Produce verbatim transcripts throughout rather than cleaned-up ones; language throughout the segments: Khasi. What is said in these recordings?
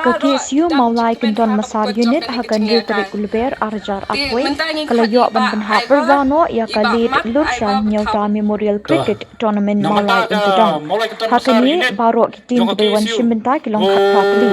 Ka K S U Mawlai Kynton Massar Unit ha ka hynriew tarik u Lber ar hajar arphew wei ka la ïoh ban pynhap pyrba noh ïa ka Late Lurshai Hynñiewta Memorial Cricket Tournament Mawlai Impadong. Ha kane baroh ki team kiba wan shim bynta ki long khatphra tylli.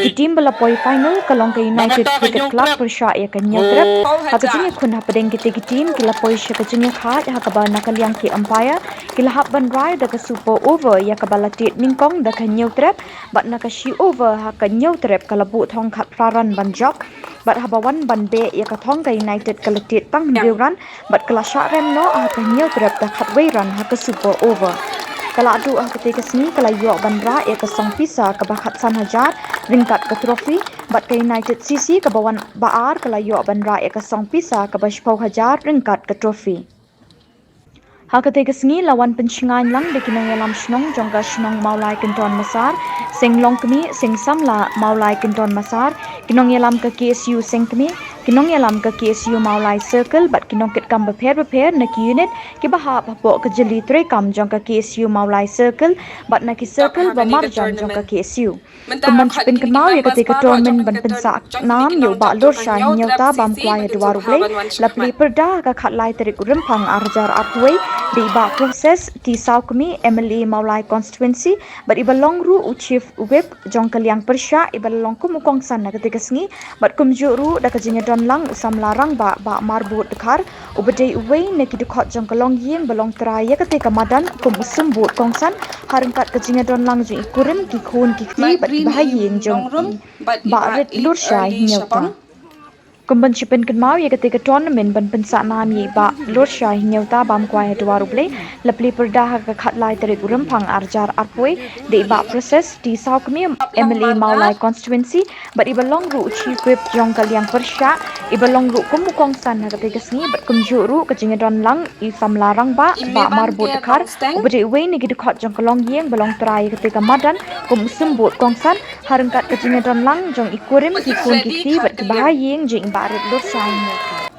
Ki team ba la poi final ka long ka United Cricket Club pyrshah ïa ka Hynñiewtrep. Ha ka jingïakhun hapdeng kitei ki team ki la poi sha ka jingïakhaid ha kaba na ka liang ki umpire ki la hap ban rai da ka super over ïa kaba la tied nyngkong da ka Hynñiewtrep bad na ka shi over ha ka Hynñiewtrep ka la buh thong khatphra run ban jop. Bad haba wan ban beh ïa ka thong ka United ka la tied tang hynriew run bad ka la shah rem noh ha ka Hynñiewtrep da khatwei run ha ka super over. Ka la duh ha katei ka sngi ka la ïoh ban rah ïa ka song pisa kaba khatsan hajar ryngkat ka trophy bad ka United C C kaba wan ba ar ka la ïoh ban rah ïa ka song pisa kaba shiphew hajar ryngkat ka trophy. Ha katei ka sngi la wan pynshngaiñ lang da ki nongïalam shnong jong ka shnong Mawlai Kynton Massar, seng longkmie, seng samla Mawlai Kynton Massar, ki nongïalam ka K S U seng kmie, ki nongïalam ka K S U Mawlai Circle bad ki nongkitkam bapher bapher na ki unit kiba hap hapoh ka jylli treikam jong ka K S U Mawlai Circle bad na ki circle ba marjan jong ka K S U. Kum ban shu pynkynmaw ïa katei ka tournament ban pynsah nam ïa u Bah Lurshai Hynñiewta Bamkwai ha dwar U Blei, la plie pyrda ha ka khatlai tarik u Rymphang ar hajar arphew wei da i Bah Proses T Sawkmie, M L A Mawlai Constituency bad iba long ruh u Chief Whip jong ka liang pyrshah iba la long kum u kongsan na katei ka sngi bad kumjuh ruh da ka jingïadon lang u samla rangbah Bah Marbud Dkhar uba dei uwei na ki dkhot jong ka longïing ba long trai ïa katei ka madan kum u symbud kongsan ha ryngkat ka jingïadon lang jong i kurim ki khun ki kti bad ki bahaïing jong i Bah Rit Lurshai Hynñiewta. Kum ban shu pynkynmaw ïa katei ka tournament ban pynsah nam ïa i Bah Lurshai Hynñiewta Bamkwai ha dwar U Blei la plie pyrda ha ka khatlai tarik u Rymphang ar hajar arphew wei da i Bah Proses T Sawkmie, M L A Mawlai Constituency bad iba long ruh u Chief Whip jong ka liang pyrshah iba long ruh kum u kongsan ha katei ka sngi bad kumjuh ruh ka jingïadon lang i samla rangbah Bah Marbud Dkhar uba dei uwei na ki dkhot jong ka longïing ba long trai ïa katei ka madan kum u symbud kongsan ha ryngkat ka jingïadon lang jong i kurim ki khun ki kti bad ki bahaïing jong i Bah Rit Lurshai Hynñiewta.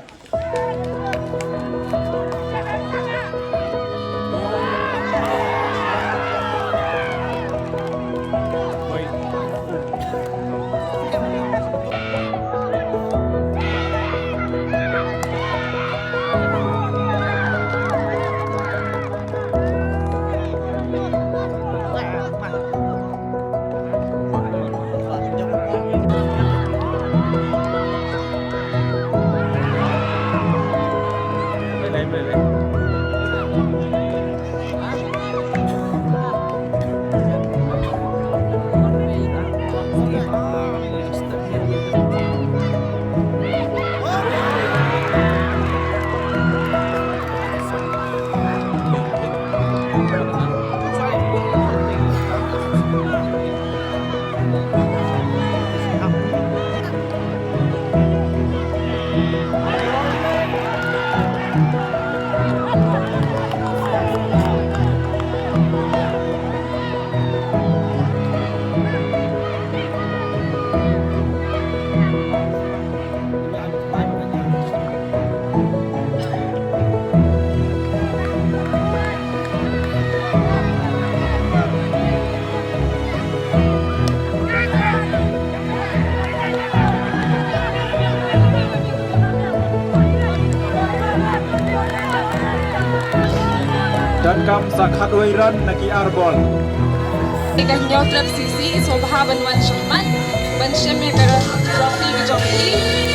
Donkam sa khatwei run na ki ar bol. Ka Hynñiewtrep C C i sngewbha ban wan shong mat ban shem ïa ka trophy ka jong i.